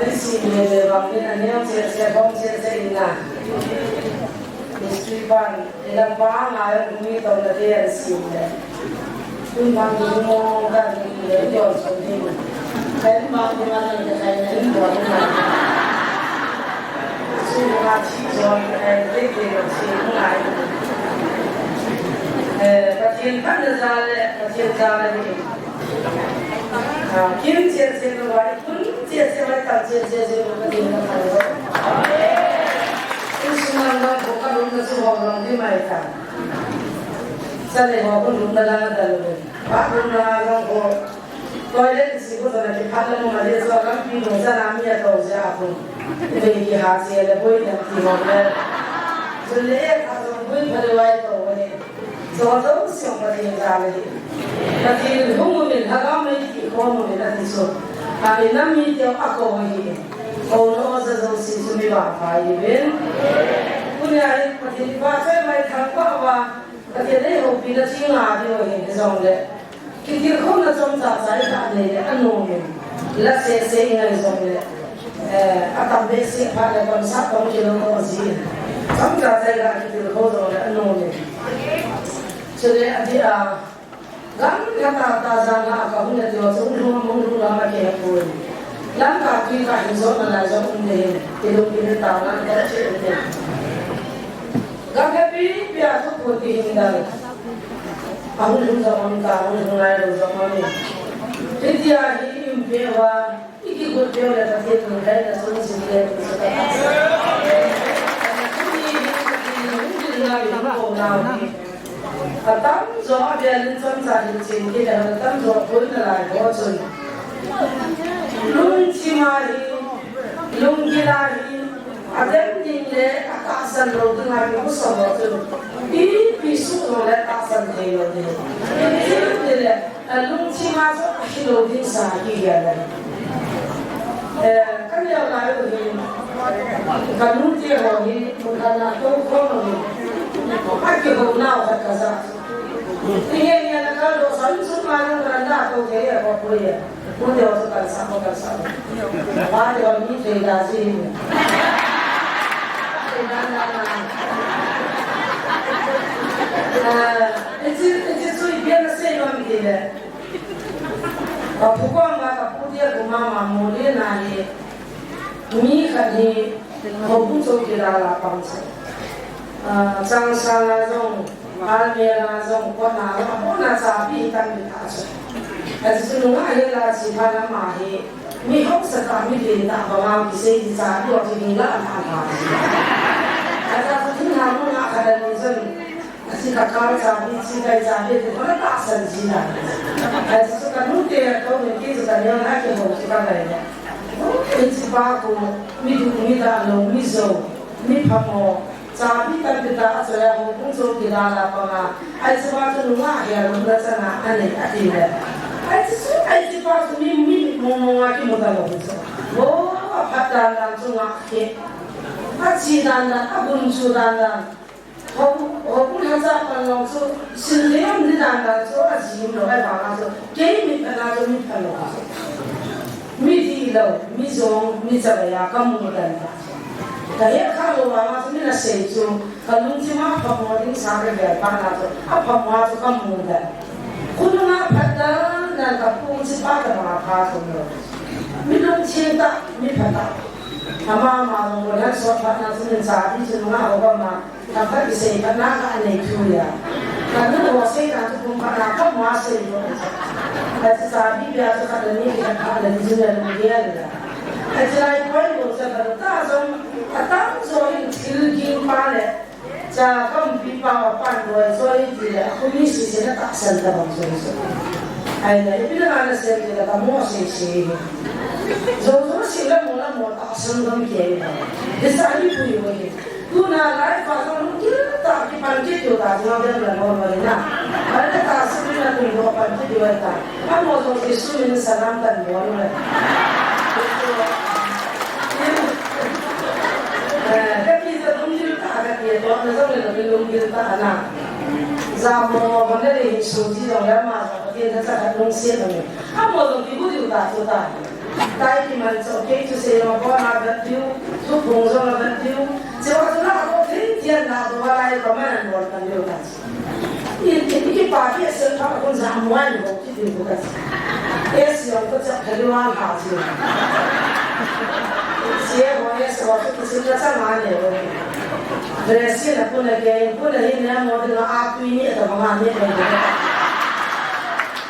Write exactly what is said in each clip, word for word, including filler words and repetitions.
Sim le le bang in a neo che che bong che che in na. History pan, ilang pa ngai mi tong na te an sim le. Tun bang tu mo ka ni le yon so ni. Kan bang tu ma ni ka kai na ni bo ni. Su ma chi so ni kai te te si ngai. Eh, Pathen pan na za le, Pathen za le ni. Ah, kin che che lo wai, kun che che wai, tan che che che lo ka din ka thang lo. Kun sum lang lang ko ka lum na su hong long di mai ta. Sa le ho kun lum na la da lo. Ba lum na long ko. Toilet si ko sa na ki phat la mo ma le so lam pi lo sa na mi a to ja ko. Ve ki ha che le boi na ti ho le. Zo le ka zo boi pha le wai to wai. Zo zo siang Pathen za le hi. Pathen hung um in, Lhagao mei ti khom um in ati chu. A, i nam mi teu a ko hi. Ko no za zo si chu mi ba pha hi vin. Tunia hi Pathen i pa chai mai thang pa va. Pathen ei houpi na chi nga di o hi, hi zong le. Kitilkhouna chomcha cha i ta nei le a nom in. La se se i ngai zong le. Eh, a tam behseh phat le, tam sa tam kilo ko ji. Tam cha cha i la kitilkhou zong le, a nom in. Chule a di a, gam la ta ta za la a ka hun le ti wa chu hun hun hun la ma ke poi. Lam ka tui ka hin zo na la zo um de hin. Ti lu ki ta na ka che de. Gam he pi pi a thu pu ti hin dal. A hun hun zong um ta, hun hun lai lo zong um in. Hi ti a hi im pe wa. I kigot peh le Pathen lungdei na sung sung le tu sa ka ta sa. Tuni hi Pathen lungdei na hi ko na hi. Atam jo a bia lin chomcha hin chin ki le atam jo koi na lai ho chun. Lungthim a hi, lunggil a hi, a dem ding le a tahsan lou ding a hi ko sa ho chun. Ipi su lo le tahsan thei lou ding. Ipi le A lungthim a chu a hilou ding sa kigel e. Eh, ka neo lai u hi, ka nute ho hi, mun khat na tou khom u hi, a kihou nau khat ka ja. Ti nge nge na ka lo sa, lungthim a nung ka na tou thei e, ko pui e. Nute ho chu kan sa, ko kan sa. Ba de ho mi thei da ji. Thei da na na. Eh, iti, iti chu i bia na sei nom ti le. Ka phu kong a ka pu dia ku mama mu le na hi. Mi khat hi houbung chowkidar a pang sa. Ah, Changsang a jong, Almera jong, kona jong, kona chabi tampi ta chu. Achu nunga hi la chi pha na ma hi. Mi hausa ta mi le ta ba ma ki sei ti chabi o ti la ma ma. Achu thinglhang nunga khat a ni jong. Achi ka kal chabi, chi kai chabi, ti kona tahsan ji dan. Achi chu ka nute, ka nute chu ka neo na kihou chu ka ngai le. Achi pa ko, mi duk, mi dalou, mi jou, mi phamo, chabi tampi ta a choi a houbung chowkidar a pang a. Achi pa chu nunga hi a lum na chang a, a nei a ti le. Achi chu, achi pa chu mi, mi mong mong a kimu talou chu. Wo, a phat dan dan chu ngah khe. A chi dan dan, a gunchu dan dan. Ho, houbung lhacha pan long chu, sin le am ni dan dan chu, a jim lou, ahivang a chu, kei mi phat na chu, mi phat lou chu. Mi dihlou, mi jong, mi chavai a ka mu dan ta. Ka het kha lou vang a chu, mi na sei chu, ka lungthim a phamo ding sa ka gel phat na chu, a phamo a chu ka mu dan. Khonung a phat dan dan ka pu chi pa ka ma pha chu lou. Mi lungthim ta, mi phat ta. Ama ma long ko lhan so phat na chu, min sa di chu nunga ho ba ma. Ka phat kisei phat na ka anei thu ya. Ka nu ho sei na chu kum phat na ka ma sei lo. Ka chi sa bi bia chu ka ni ka phat le ni chu le ni ya le. Ka chi lai poi lo cha ka ta jong, a tam jo in thil ging pa le. Cha ka umpi pa wa pan lo jo in ti le. Khu mi si se na tahsan ta bang jo so. Ai le, ipi na na sei le ka mo sei sei. Jo jo si la mo la mo tahsan dam ke. Hi sa ni pu yo ni. Tuna lai pa jong lunggil tah a kipan kit diu ta, jong a bel bel bol bol na. Bel le ta sum na kum do pan kit diu ta. Amo jong Jesu min salam kan bol le. Eh, ka ti jong lunggil tah, ka ti to na jong le lunggil tah na. Jamo bang le Jesu ji jong le ma jong ka ti na cha ka lungsiat na. Amo jong kibu diu ta chu ta. Tai kiman cho, kei chu sei lo ko na vet diu, thuphung jong la vet diu. Che wa chu la ko thei thian na do wa lai ko man an bol tan diu ta. I, i, i ki pa ki sen pa ko za mo an bo ki diu ko ta. Es yo ko cha ka lu an ha ji. Se ho es ho ki sen ka cha ma ne ho. Dress na ko na ke, ko na hi na mo de na a tu ni ta ma ni ko.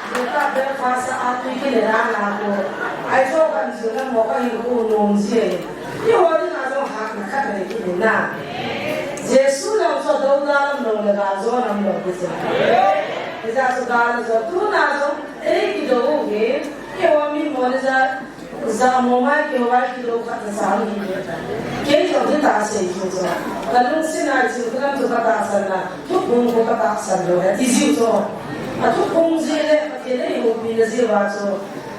Jeta breakfast a tui kile na na ko. Ai so kan su na mo ka hin ku nom ji. Eiho dinga jong hakna khat nei kile na. Jesu lam so do da lam lo le ga jo lam lo ki se. Ija so da lam so tu na so ei kido u hi. Eiho mi mo le ja Ja mo mai kei vai kido khat na sa hi le ta. Kei jong hi ta sei chu chu. Ka lungset a chu ka lam chu ka tahsan na. Thuphung ko ka tahsan lou he ti jiu chu. A thuphung ji le Pathen eihuhpi na ji va chu.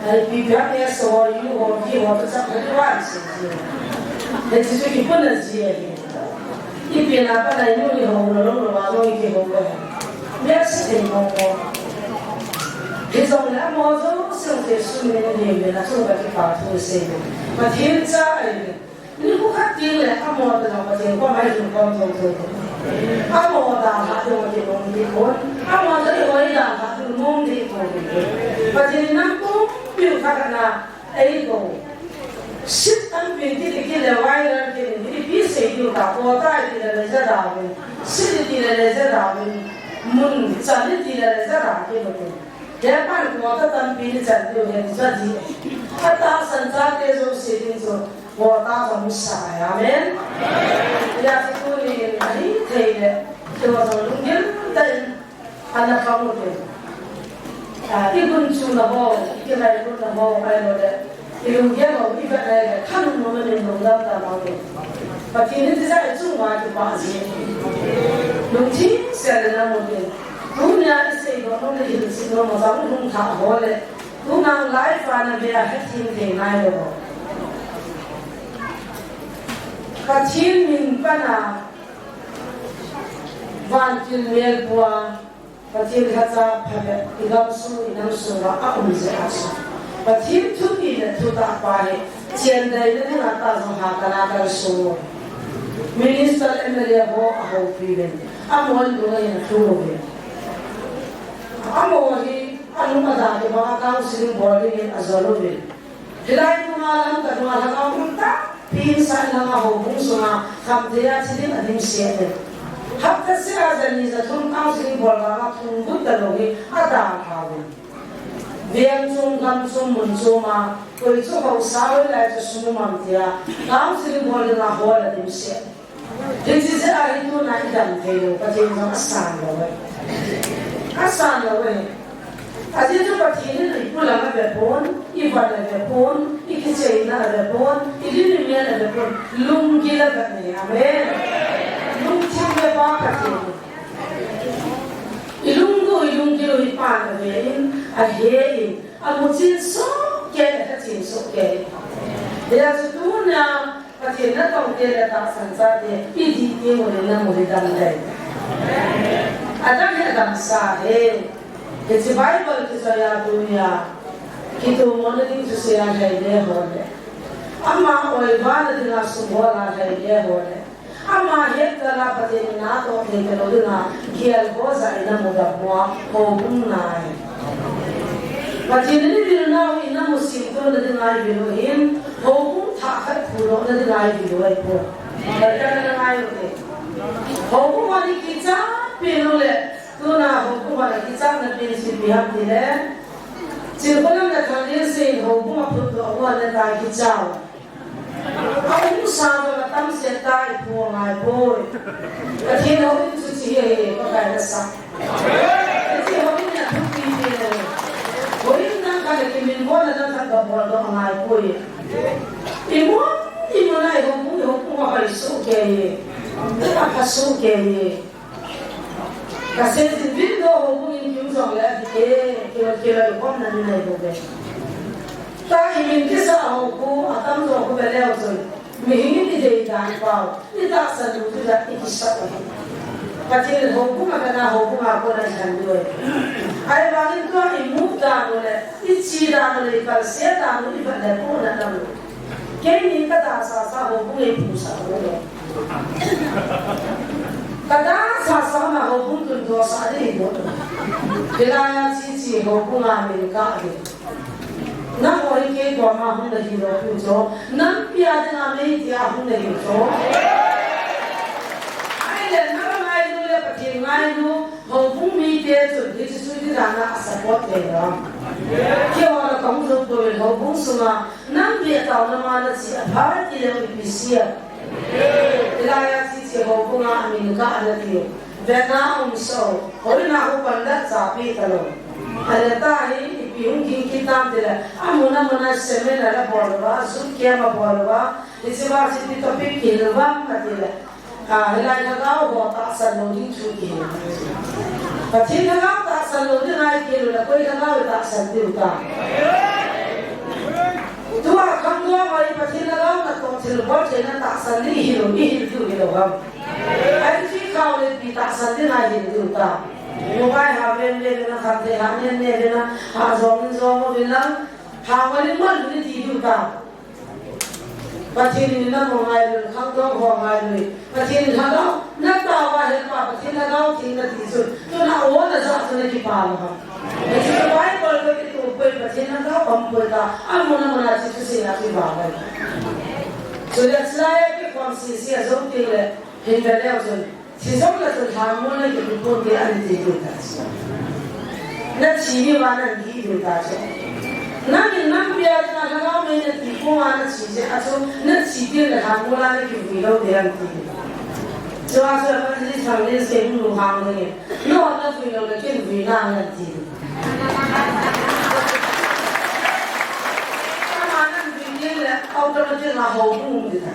Ai pi pia ke so yu ho ki ho ka chak ka wan sei ji. He chu chu kipun na ji he. Ipi na pa na inu ni ho lo lo lo ma lo i kihou ko. Mercy thei mong mong. Hijongle amaho jouse Jesu min in ahin min a chung ka kipa thu sei. Pathen cha ahi. Nikho khat teng le amaho toh Pathen koma ahin kom thou thou. Amaho dalha ding a kinom ding pon. Amaho toh eiho dalha ding nom ding pon. Pathen in nam pumpi u thakhat na Eiho. Sit tampi kiti kile viral kiti, ipi sei diu ta, koi tai ti le le ja da vin. Sit ti le le ja da vin. Mun chan ti le le ja da kiti. He pan koi ta tampi ni chan diu he ja di. Atahsan chate jouse ding chu koi ta jong sa. Amen. Hijeh chun tuni in ahithei le. Kei jong lunggil tah in. Ana khang u te. A, i gunchu na ho, i kilai lut na ho, ahi lo le. I lunggel ho, i vet le, khanung nom in lungdam ta ma u te. Pathen in tijat i chung uva kipah ji. Lungthim sel in na mu te. Tunia i seidoh nom le i hilchet nom mo jong hung thah ho le. Tuna live a na ve a hethem thei nai lou. Pathen min pan a Vantil mel pua, Pathen lhacha phabep, i gamsung, i namsung uva aum jeh a chu. Pathen thupeh le thutah pa hi, chendeina dinga tah jong ha kala kal sung u. Minister M L A ho ahoupi uvin, amon dunga hin alhung uvin. Amaho hi, anung ada kibang a counseling bol dingin ajol uvin. Hilai nunga lam ka nunga lhagao mun tampi in sa langa houbung sunga khamthei a thi ding adimset e. Hapta seh a jani jathum counseling bol vanga thum got talou hi adalha uvin. Veng chung, gam chung, mun chung a, koi chu haosa hoilai chu sum um am tia, counseling bol dinga hol adimset. Hiche jeh a hi tuna i dam thei lou, Pathen jong asan lou e. Asan lou e. Ajeh chu Pathen in i pulang ave pon, i van ave pon, i kicheina ave pon, i din i mian ave pon, lunggil ave ne. Amen. Lungthim ve pa Pathen. I lunggu, i lunggil u hi pan ave in, ahe in, amu chin soh kei, achin soh kei. Hijeh chun tuna Pathen natong te le tahsan chate, i dih teng uleh namu hi dam dai. Adam hi adamsa ahi. Hiche Bible kichoi a tunia kitomona ding thusei a lhai le ho le, ama oivana dinga sum hol a lhai le ho le, ama het kal a Pathen in atoh thei talou dinga gel ho jah in namu dam ho a houbung nai. Pathen in i vilna u i namu simtona dinga i vil u hin, houbung thah khat phudohna dinga i vil u ahipoi. Pathen in angai u te. Houbung hon i kichat peh u le, tuna houbung hon a kichatna pen chu ipi ham tile, Chilkholam le Thanglinsei in houbung aphutdoh u ahitai, kicha u. Aumsa jong atamset tai, phu angaipoi. Pathen houin chu hiche hi ahi, Pakai nasah. Hiche houin hi athupi pen ahi. Houin dang khat le kiminvoina dang khat gabol doh angaipoi. Imun, imun a i houbung, i houbung ahoi soh kei e. Apha soh kei e. Kasei jin, window houbung in kium jongle, ati e, kilo, kilo, i khomna ni nei bou ve. Tua hi min kisah ho khu, atamjo khu ve leu chun, mihem in i deidan pau, i tahsan u chu jat i kisah u ahi. Pathen in houbung a kana houbung a kona i lhan diu ahi. Ahivangin tua i move dan u le, i che dan u le, i kalse dan u, i vet le puna dan u. Keini ka dahsa sa houbung ei phusa u le. Ka dahsa sa ma houbung tun dosa ding hi lo. Hilai a che che houbung a min ka ding. Nangho hi kei koma hung nahi lou pi u chu. Nampi a dinga Meitei a hung nahi u chu. Ahile, na ngailu le Pathen ngailu, houbung mite chun hiche suiti dan a a support thei lou. Keiho la kahung jou poi, houbung sunga nampi a taona ma nache a pha ti leu ipi sei a. Hilai a che che houbung a min ka ana ti u. Vena um so, hoina ho panla chapi talou. Ahile tua hi, ipi hung ging kit tam tile, amun amun a seminar abol uva, Zoom camp abol uva, hiche va hiche topic kihil uva, ati le. Ah, hilai lhagao ho tahsan lou ding thu kihil. Pathen lhagao tahsan lou ding a i kihil u le, koi lhagao tahsan diu ta. Tua khangdong a i Pathen lhagao natoh thilbol theina tahsan ding i hil u, i hil diu hilou ham. Ahi chu khao le pi tahsan ding a hil diu ta. Mobile ha ven le ven a, khat le ha nen le ven a, ha jong in jong uvin lang, ha ngol in ngol uvin ti diu ta. Pathen in namo ngailu, khangdong ho ngailu. Pathen lhagao, na taova hepa, Pathen lhagao theng nati chu. Tuna o na ja chu na kipa lou ham. Hiche Bible ko kitup poi, Pathen lhagao um poi ta. Amun amun a che thusei a kiva pai. Chule chulai a kikhom sese a jou teng le, hin ve leu chun, thi jou le chun lhanmol na kipe ponte ani ti diu ta chu. Na che ni uva na gih diu ta chu. Nangin nampi a dinga lhagao mei nati puma na che jeh a chu, na che teng le lhanmol a na kivui lou ding ani ti diu. Chua chu evangelist Thanglen sei hung lunghang ding e. Nangho na vui lou le ken vui nange ani ti diu. Ama nan vui teng le automatic a houbung um ding ta.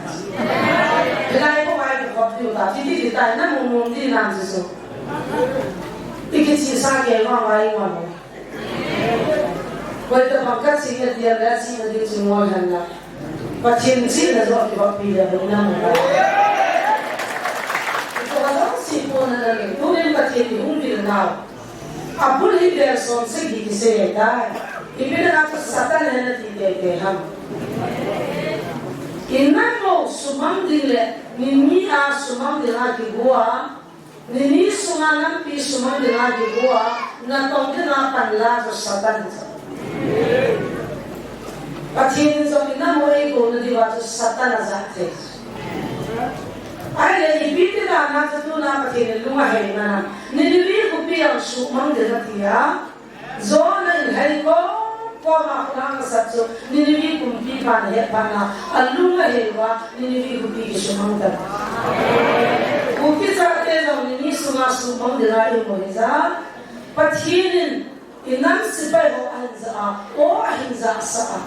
Hilai bou a i kikhop diu ta, ti ti ti ta, na mum mum ding nam su su. I kichesa kei vang vai ngon. Koi tabang ka chena dia le chena ding chu ngol hen lang. Pathen chena joh kibang pi le lung na mu. Ito ka joh si pona na le, tunin Pathen i hung vil nau. Abul hi vel som sagi kisei tai. Ipi dinga chu Satan ahi nati teitei ham. Inam mo sumang ding le, ni ni a sumang ding a kigo a, ni ni sunga nampi sumang ding a kigo a, natong ding a panla chu Satan chu. Pathen in jong inam mo eikou na diuva chu Satan ajah thei. Ahile ipi ti dan a chu tuna Pathen in lung ahei na, Nineveh khopi a sumang ding ati a. Jonah in hei kom kom a khut a asat chu Nineveh kumpipan ahet phat na, alung ahei uva Nineveh khopi kisumang tan. Kuki chate jong ni ni sunga sumang ding a imu hija. Pathen in inam sepai ho ahin ja a, o ahin ja sah a.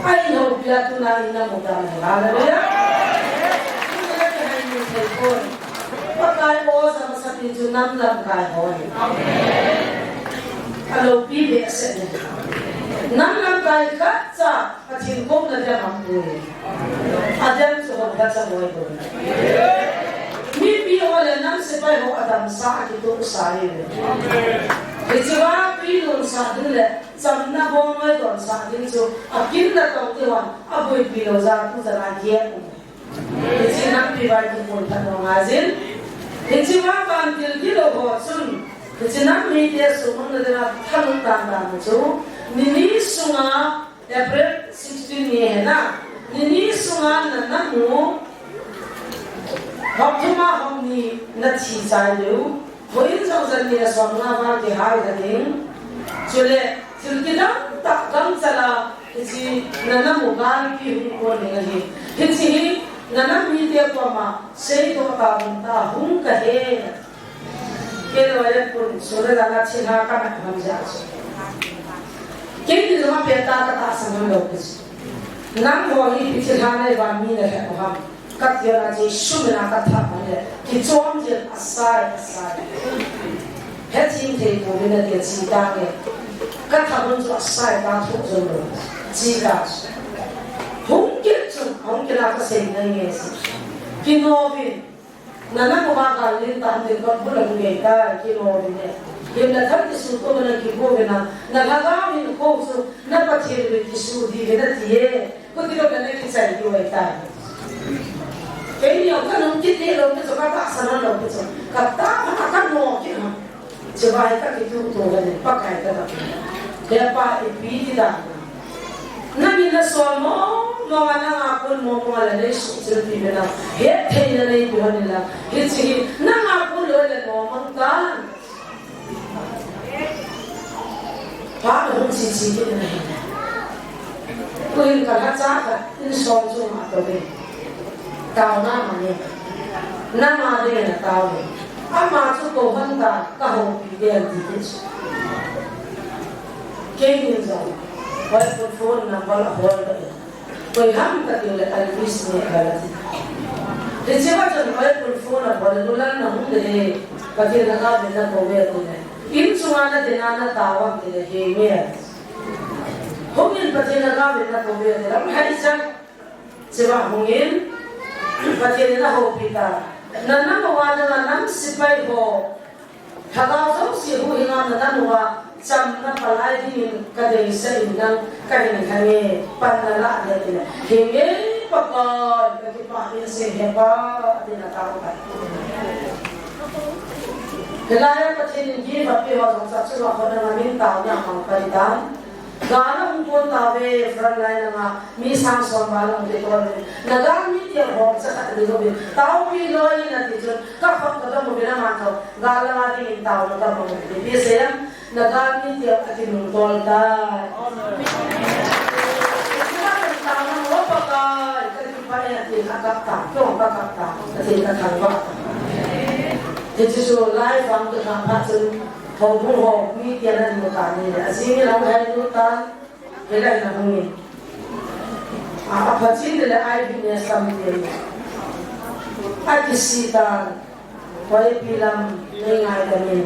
Ahin houpi a tuna inam u dan ahi. Hallelujah. Tuna kihei ni thei poi. Pakai o ja masat in chu nam lamkai ho ahi. Aloupi behseh e. Nam lamkai khatcha Pathen kouna ding aum poi. Adem chu hou khatcha boi boi. Mipi ho le nam sepai ho adamsa akitohsa ahi. Hiche va tui lonsah ding le chamna bong ngaidonsah ding chu akin natong ding hon aboipi lou jeh a tujan a gei um. Hiche nampi vai kikhol phat ngai jin. Hiche va vantil gilou ho chun, hiche nam mite sumang na dinga thanop dan dan chu, ni ni sunga April sixteen ni ahi na, ni ni sunga na nam u, hop thum a hop ni na thi chai diu. Houin jong jan ni le som nga vang kihai kha ding. Chule, thil kidang tah gangchal a, hiche na nam u galpi hung kon ding ahi. Hiche hi, na nam mite koma, seidoh tauvin tia hung kahe. Kei loi le pun, sule la na thilha kana ham ja chu. Kei ni jong apeh ta katahsan lou kiti. Nangho hi ipi thilha nei uva mi nahet u ham. Kati a na Jesu mina kathah man le, kichom jin asai, asai. Hethem thei pouvin nati a chi tange. Kathah man chu asai ta thoh jong lou. Chi ta. Hung kit chu, hung kit a kasei ngai nge si. Kino vin. Na nam uva gal len tam tin kabul a hung gei ta, kino vin e. Hinna thak kisu ko na kigo ve na, na lhagao hinkho chu na Pathen ve kisu di ve na ti e. Ko ti lo na na kichai ti wai ta. Kei ni ka nung kiti lo ki chu ka tahsan lo ki chu. Ka ta ka ka no ki ha. Chu vai ka kituto ve ne Pakai ka ta. He pa ipi ti da. Nangin na suamo mo nga na nga kun mo mo la nei su chu ti ve na. He thei na nei ko ni la. Hichi hi na nga kun lo le mo mang ta. Pa hung chi chi kit na hi. Ko hin ka lhacha ka in som chu ma to ve. Tao na ma ne. Na ma de na tao ve. Ama chu ko han ta ka ho pi de an ti ti chu. Kei ni zo. Koi ko phone number a hol ba. Koi ham ka ti le Elvis ne ka la ti. Ti che ba chon koi phone phone a bol le lu lan na hung de. Pathen na ka ve na ko ve ti le. In chunga na de na na ta wa ti le he me. Hung in Pathen na ka ve na ko ve ti le. Hai sa. Che ba hung in. Pathen na ho pi ta. Na na ma wa na na nam sipai ho. Lhagao jouse huhhingna namu a, chamna palai dingin kadeisah in nang kahin thang'e, panna lah ding ahi. Henge Pakai, kakipah in sei hepa, atin atao tai. Hilai a Pathen in gift apeh ho jong chu chunga khut a ngamin taona mang pai tan. Gal ahung kon tauve, front line langa mi sang som val ahung kitol uve. Na galmi tia hom cha khat ding uve. Taopi loi in ati chun, ka khut ka dong uve, na man tho. Gal langa dingin taona ka mang uve. Ipi asei em? Na galmi tia akinung tol tai. Ipi na kan taona mo Pakai, ka kipah e ati, ka kap ta, kong ka kap ta, ati ka thangvah ta. Hichu chu live ang ka kap phat chun, Houbung ho, mi tia na nu ta ni le, ajing in ahung hai nu ta, hilai na hung in. A, apha chin le ai bi ne sam te. Akisi ta, koi pi lam, nei ngaidam in.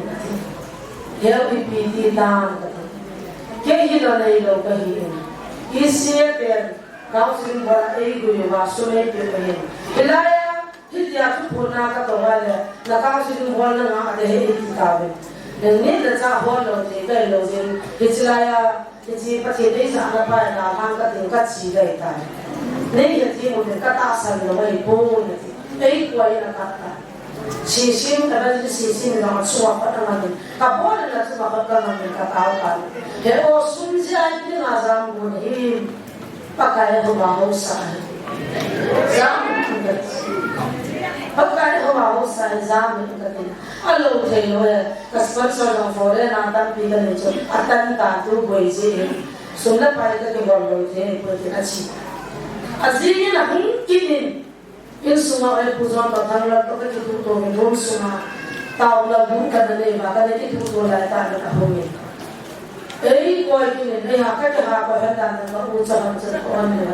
Hel ipi ti ta, kati. Kei hilou neilou kahi in. I C A pen, counseling bola ei gui va, sum ei pe kahi in. Hilai a, Hitia thuphonna ka tong a le, na counseling bol na nga a de he i ti tauve. Nang ni na cha hol lou thei kai lou jin, hichi lai a, hichi Pathen deisahna pai na hang ka ting ka chi gai tai. Nei he ti mo te ka tahsan lou ahi poi na ti. Ei koi na ka ta. Sisim ka ba sisim na ma chua pa na ma ni. Ka bol na chua pa ka ma ni ka tao ta. He o sum ji ai ti na jam bu ni. Pakai a houva housa ahi. Jam in kati. Pakai a houva housa ahi, jam in kati. Alou thei lou e, ka sponsor jong foreign a tampi kanei chu, atan ta tu boi je e. Sum le pai kakibol lou thei, boi te achi. Ajing in ahung kit in, Insunga ei pu John toh Thanglal toh kakituto in room sunga taona bu kana nei uva, kana kituto lai tah in ahung in. Ei koi kit in, ei ha kati ha koi hen dan ka u cha hon cha ko an le.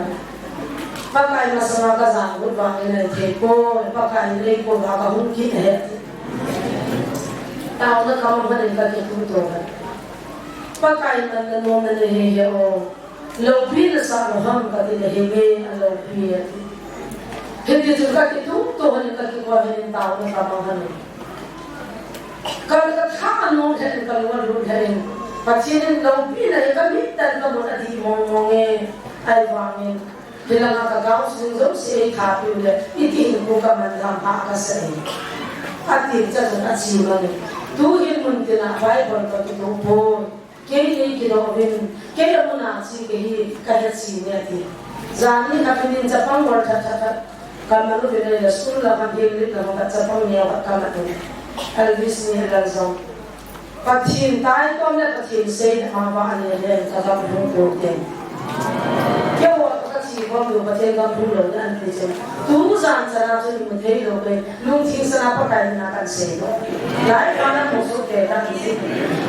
Pakai masanga ka jang gut vang in ei thei poi, Pakai in ei koi uva kahung kit ahi. Taona kamang in kakituto uva. Pakai in na nom na nei he he o. Loupi nasah lou ham kati le, henge aloupi ati. Hiti chun kakituto hon in kakikoi hon in taona kamang hon in. Ka, ka tha anom hon in kalung alut hon in. Pathen in loupina hi kamit tah in kamun adih mong mong e. Ahivangin. Hilanga ka counseling jouse eithapiu le. Iti hin ko kaman gam ha kasa e. Ati cha chun achi mang e. Tu hin mun tina Bible kakituto poi. Kei nei kidoh uvin, kei amun a che kei hi kahe che nge ati. Jan ni khat in chapang bol that that that. Kaman uvin ahile school la kahin lit na khat chapang neo khat kaman uvin. Elvis ni lal jong. Pathen taitom le Pathen seina ma va ani le kagam hung ko teng. Keiho kache bom lou Pathen gam hung lou na anti chun. Tu jan chana chu imu thei lou kei. Lungthim sanga Pakai mina kahin sei lou. Lai pa na mu su ke ta kisi.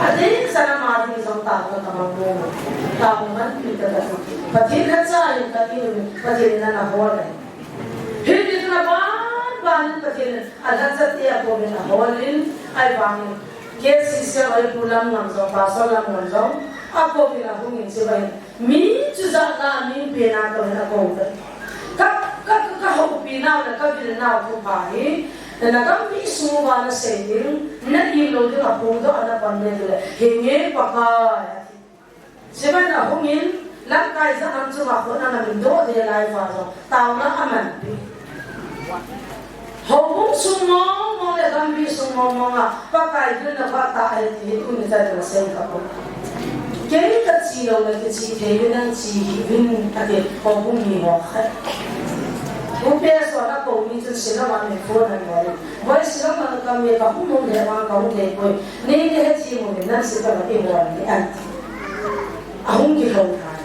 Ading sanga ma ding jong ta ko ta ma ko. Ta ko man pi ta ta. Pathen lhacha in kati u, Pathen in ana hol e. Hiti chun aban ban in Pathen in alhacha te akouvin ahol in, ahivangin K C C a pu Lamngam jong, Pastor Lamngam jong akouvin ahung in chibai. Mi chujat na min pe na to na ko. Ka, ka, ka, ka houpi nau le ka vil nau thupha hi, Na gam mi sung uva na sei ding, na im lou ding a phung doh a na pan le le. Hinge Pakai. Siman a hung in, lamkai za an chu ma khon a na min doh de lai fa zo. Tauna a man pi. Houbung sung mong mong le gambi sung mong mong a, Pakai hilna pha ta ahi ti hi tuni chan na sei ka pon. Kei ka chi lou le kichi thei uvin nang chi hih uvin ati houbung mi ho khat. Upa so na ko mi chun Shillong a mi phone an bol. Boi Shillong a ka mi ka hung hung le ma ka hung le boi. Nei le he chi mo le nang si ka ma ti bol ni an ti. A hung kilou thei.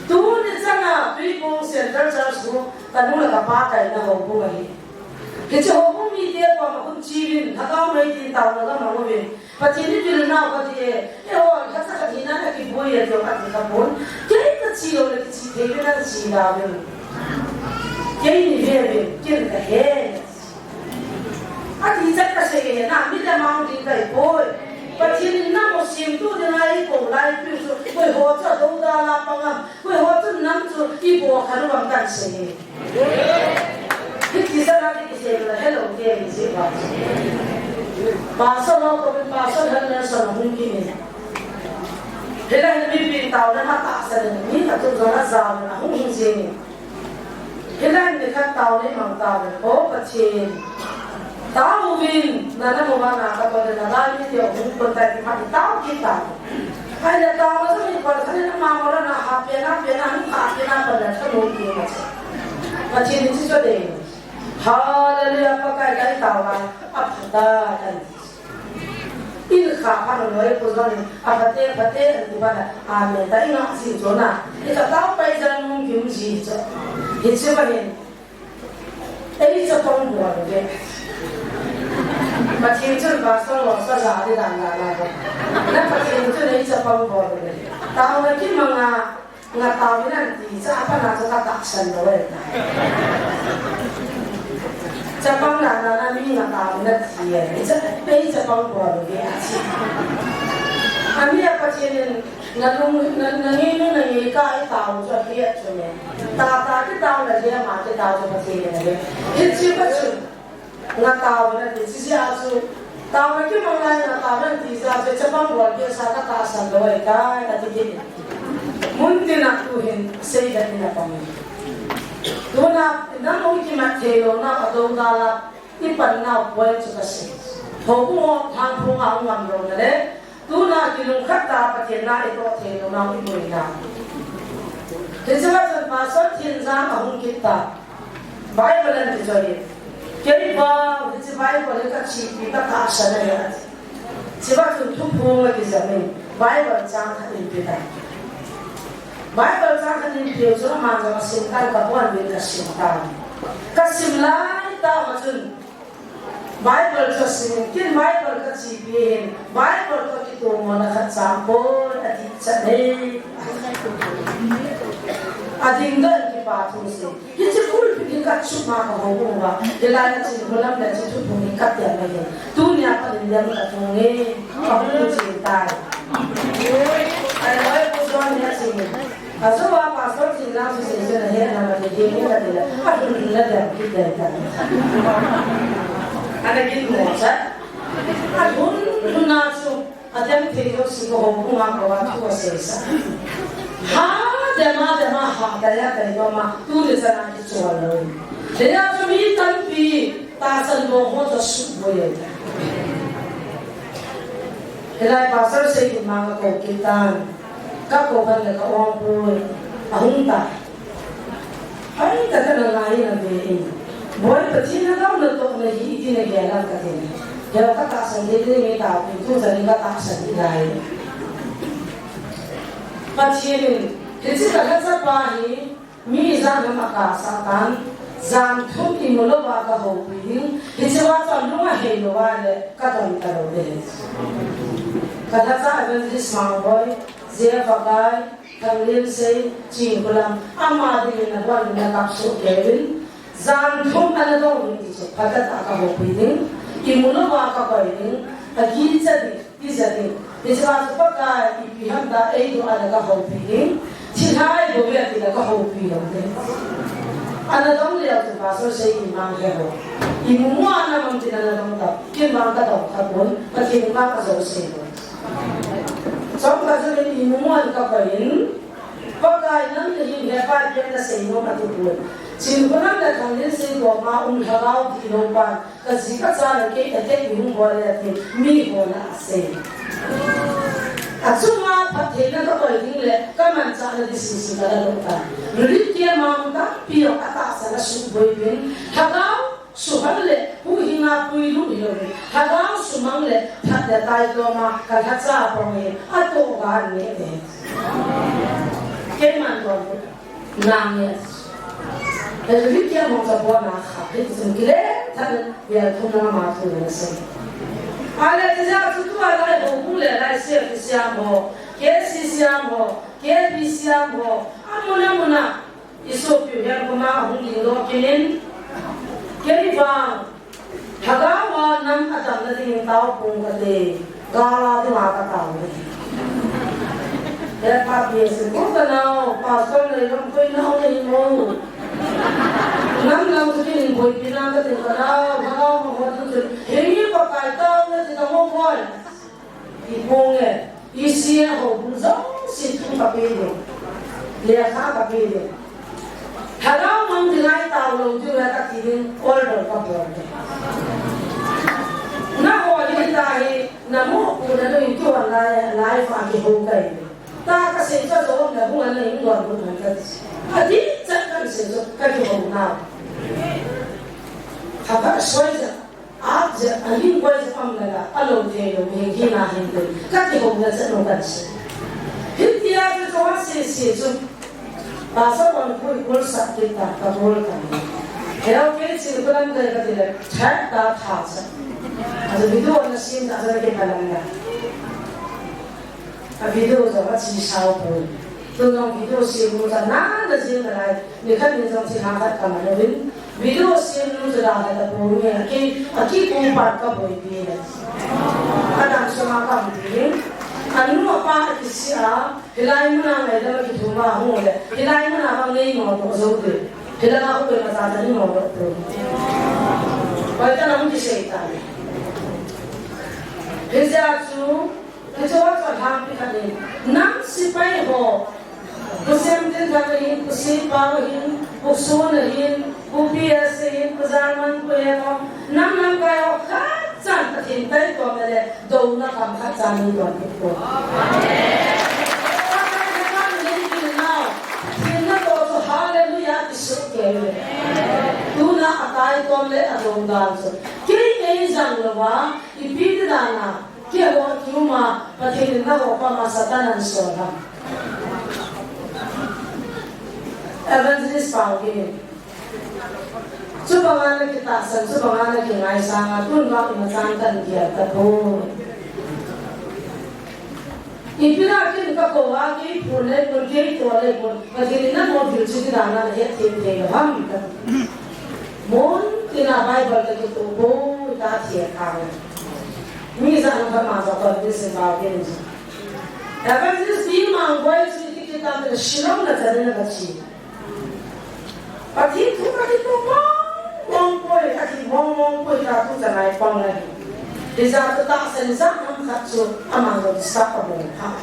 Tuni chan a Tuibuong Central Church hu ka nu le ka pa kaina houbung ahi. Hiche houbung mite koma hung chi uvin, lhagao mei tin taona la mang uvin. Pathen in vil nau kati e, eiho lhacha khat hina na kiboi e, tia kati kha pon. Kei ka chi lou le kichi thei uvin nang chi da uvin. Kei ni ve uvin, ken ka he. Ati chat ka sei e, na mi le mang ding ka hi poi. Pathen in namo semthu ding a eikou lai pi chu, koi ho chu dou da la pang am, koi ho chu nam chu i bo kha lu am kan sei e. Hiti sa na ti ki sei la hello ke ni sei ba. Pastor lo ko pastor han na sa na hung ki ni. Hela hin mi pi tao na ma ta sa ni mi ta tu zo na za na hung hung sei ni. Hela hin mi khat tao ni mang ta ni ko Pathen. Tao vin na na mo ba na ka ko na la ni ti hung ko ta ki ma tao ki ta. Ai na tao ma sa ni ko sa ni na ma mo na ha pe na pe na hung ka pe na pa na sa mo ki ma. Pathen in chi cho de. Hallelujah, Pakai kai tao lai, a pha ta kan. In kha pha no noi pu zon, a pha te, pha te, an ti ba na, amen. Ta in a si cho na, i ka tao pai zan nung kim ji cho. Hi chi ba hin. Ei chapang bol ve. Pathen chun pastor lo sa ja di dan la la ba. Na Pathen chun ei chapang bol ve. Tao na ki manga Nga tao in an ti cha, apa na cha ka tahsan lou e ta. Chapang na na na mi nga tao in an ti e. Cha, ei chapang bol lou e a chi. Ami a Pathen in na lung, na, na nge nu na nge ka ei tao chu a hi a chu ne. Ta ta ki tao na hi a ma ki tao chu Pathen in a hi. Hi chi pa chu. Nga tao na ti, chi chi a chu. Tao na ki mang lai nga tao na ti, cha chu chapang bol pia sa ka tahsan lou e ta, ka ti ki. Mun tin a tu hin, sei da ni na pang. Tuna, na mong ki mat thei lou na, a dou da la, i pan na point chu ka sei. Ho ku ho, thang phung a ngam lou na le, Tuna kilungkhat ta Pathen na i toh thei lou nau i boina. Hiche va chun Pastor Thinjang ahung kit ta. Bible an kichoi. Kei vang hiche Bible hi ka chepi ka tahsan ahi ati. Hiche va chun thuphong akijam in Bible chang khat in pe ta. Bible chang khat in pe u chun ama jong asim tan, ka pon vin ka sim ta. Ka sim lai tah ma chun Bible chu asim in, ken Bible ka chepi hin, Bible toh kitomona khat chang poi, ati chat e. Ading doh in kipa thu sei. Hiche pulpit hi ka chuh ma ka hou uva. Hilai a chun hulam le chu thuphong hi ka tia mai hin. Tunia pat in dem ka thong e. Ka hung chin tai. Ai, oi, pu John hi a chun. Ajo a Pastor Thinjang chu sei chu na he na ma de de ni ka ti la. A hun hun na dem kit de ta. Ana kit mo cha. A hun hun na chu a dem thei jo si ko ho ku ma ko wa thu a sei sa. Ha dem a dem a ha ta ya ta yo ma tu le sa na ki chu a lo. De ya chu mi tampi tahsan bol ho chu su bo ye ta. Hilai Pastor Seikin ma ka kou kit tan. Ka kou khan le ka ong poi. Ahung ta. Ai, ka ka na lai na ve in. Boi Pathen na dau na toh na hi ti na gel a ka ti. Gel ka tahsan de de me ta pi tu ta ni ka tahsan de lai. Pathen in, hiche ka lhacha pa hi, Mi jan ham a ka sah tan, jan thum i mu lou va ka houpi ding, hiche va chu lung a hei lou va le ka ton ta lou ding. Ka lhacha Evangelist Mangboi, J F Akai, Thanglinsei, Chingkhulam, ama dingin na bon na kap soh kei uvin, jan thum ana dong ding ti chu, phatah a ka houpi ding, i mu lou va ka koi ding, a kicha ding. Tija ding. Hiche va chu Pakai ipi ham ta eidoh a le ka houpi ding. Thilhai bou ve ti le ka houpi lou ding. Ana dong leh chu pastor sei in mang he ho. Imu mu ana mang tin ana dong ta. Kin mang ka dong kha pon. Pathen ma ka jo sei pon. Chomkhat chu in imu mu an ka koi in. Pakai nang le hin he pa pian na sei nom ati pon. Chin ko nang le thang len sei ko ma um lhagao ti lo pan. Ka ji ka cha le kei attack mi hung bol le ati, mi ho na a sei. Achunga phattheina ka koi ding le, ka manchahna ding sisi ka la lo ta. Rit kia mang tampi a tahsa na suboi pin. Lhagao suhal le, huhhinga puilut hi lo. Lhagao sumang le, phat le tai toma, ka lhacha pong hi, atoh ga ne e. Keiman don. Nang e. Hei, hiti a mong sa bua na kha, hiti chun kile, than, bia thum na ma thu na se. Ale, ti ja chu tu a lai ho, bu le lai se, ki siam ho, ke si siam ho, ke bi siam ho, a muna muna, i so piu hian ko ma hung ding lo kinin, ke i vang, Lhagao a nam a damna dingin tao pong ka ti, gala dinga ka tao le. He pa pi si ko ka nao, pastor nei lam koi nao nei mo. Nam lam chu kin boipi na ka ti ka nao, lhagao ma ho ding chu, he mi Pakai tao na ti ka mo koi. I pong e, i si e ho bu jouse thu ka pe ding. Lekha ka pe ding. Lhagao mang ding ai tao lo diu e ka ti ding, order ka bol ding. Na ho hi ta hi, na mo pu na lo in tu an lai, lai fa ki ho kai. Ta ka sei cha jo na bu an na in dor bu na ka. A ti cha ka sei jo ka ki ho na. Kha ka soi ja. Ap je, a hin koi je pam la la, a lo thei lo, hin hin a hin te. Ka ti ho na che no kan se. Hin ti a chu ka se se chu. Pastor wan koi kol sa ki ta, ka kol ka. He o ke chi ko lam kai ka ti le, tha ta tha sa. A video na sim ta sa ke pa lam la. A video jong a chi sao poi. Tun jong video sem nu chu na na jing nalai. Nikhat ni jong thil ha khat ka man uvin. Video sem nu chu dalha ta poi nge. A ki, a ki kum pat ka boipi le. A dam sunga ka umpi. A nu a pa a kisi a. Hilai muna ngaidam a kithum a hung le. Hilai muna bang nei mo to jo de. Hilai ma ko pe ma ta ni mo to. Koi ta na hung kisei ta. Hijeh a chu Hichu a chu lhangpi khat in, nam sepai ho, Pu Semtinthang ahin, Pu Sipao ahin, Pu Sun ahin, Pu P S ahin, Pu Jarman, Pu Hemong, nam lamkai ho khat chan Pathen taitom le, douna kham khat chan nei don kit ko. Pathen na toh chu hallelujah ti suh kei le. Tuna a taitom le a dou dan chu. Kei ei jang louva, ipi ti dan a, Keiho kiuma, Pathen in nangho koma Satan ahin sol ham. Evangelist Paugin. Chubanga na kitahsan, chubanga na kingaisang a, tun vang imachan kahin gel tapoi. Ipi na kin kakou a, kei phun le pun, kei to le pun, Pathen in nangho vil chu ti dan a nahet thei thei lou ham. Mun tina Bible kakituh poi, kathei khang. Mi jat nung khat ma jong convince in Paugin. Evangelist Pi Mangboi chu iti kitam tile Shillong na chan in ana che. Pathen thu kakituh mong mong poi, kathi mong mong poi, katu chan a ipang ahi. Hijeh chun tahsan jat ham khat chu amang jong disturb abol pha.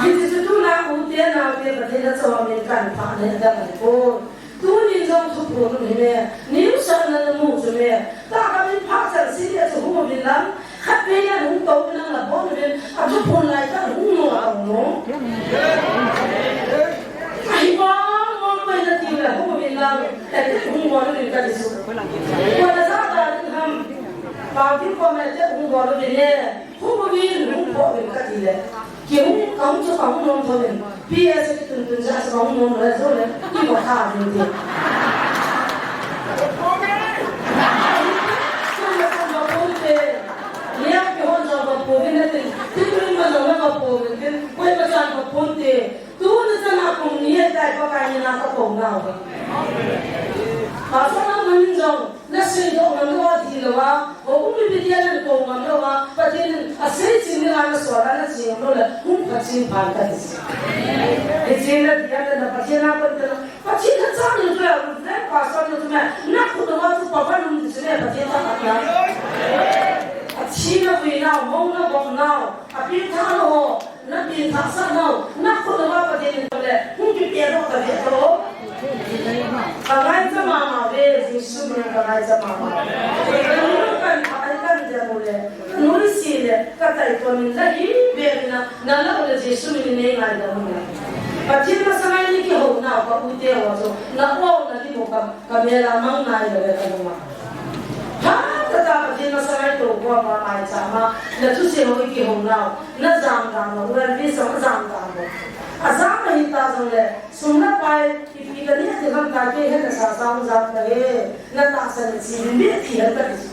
Hiti chu tuna u te nau te Pathen a chom in kan pha ne da poi. Tunin jong thuphon um hile, news a na namu chu le, ta ka min pha chan si le chu hung uvin lang, khatvei a hung to uvin lang na bon uvin, a thuphon lai ta hung nom a hung nom. Ahi mong mong mai na ti le hung uvin lang, attack hung bon uvin kati chu. Koi na sa ta ding ham, Paugin koma attack hung bon uvin le, hung uvin, hung bon uvin kati le. Kihung, kahung chu kahung nom thou in. P S kitun tun jeh a chu kahung nom lou jeh le. Iva kha ding ti. Koima chan va pon te. Lia kihon jong va pon in tin. Tin tin ma jong va pon in tin. Koima chan va pon te. Tuni chan a kum ni e tai Pakai mina kakou nau. Pastor Lamhun in jong. Na seidoh ngam lou a, dih lou a, houin mipi te nakou ngam lou a, Pathen in asei ching dinga nasol a, nache ngam lou le, hung phat ching phan kati. Hiche na dih a na Pathen a kon tena, Pathen a chan in tua, Reverend Pastor nu chu me, na khut uva chu power um ti chu me, Pathen tahsan na. Athi na vui nau, mou na bom nau, apengthah nau ho, na pengthah sah nau, na khut uva Pathen in le, hung kipehdoh ta ve to. Ka ngaicha mama ve, Jesu min in ka ngaicha mama. Ka nu kan pha ai kan dia mu le, ka nu si le, ka tai to min la hi ve na, na la le Jesu min in nei ngai da mu le. Pathen masanga i kihou nau ka u te ho chu, na o na ki mo ka Ka mel a mang nai lou ve ka nung a. Ha, tata Pathen masanga i tou kua ma mai cha ma, na thusei ho i kihou nau, na jam dan lou, well, mi sa jam dan lou. A jam na hi ta jong le, sum na pai, ipi ka ni ti ham ta kei he na sa sa jam ta he, na tahsan le chi min be ti han ta ti.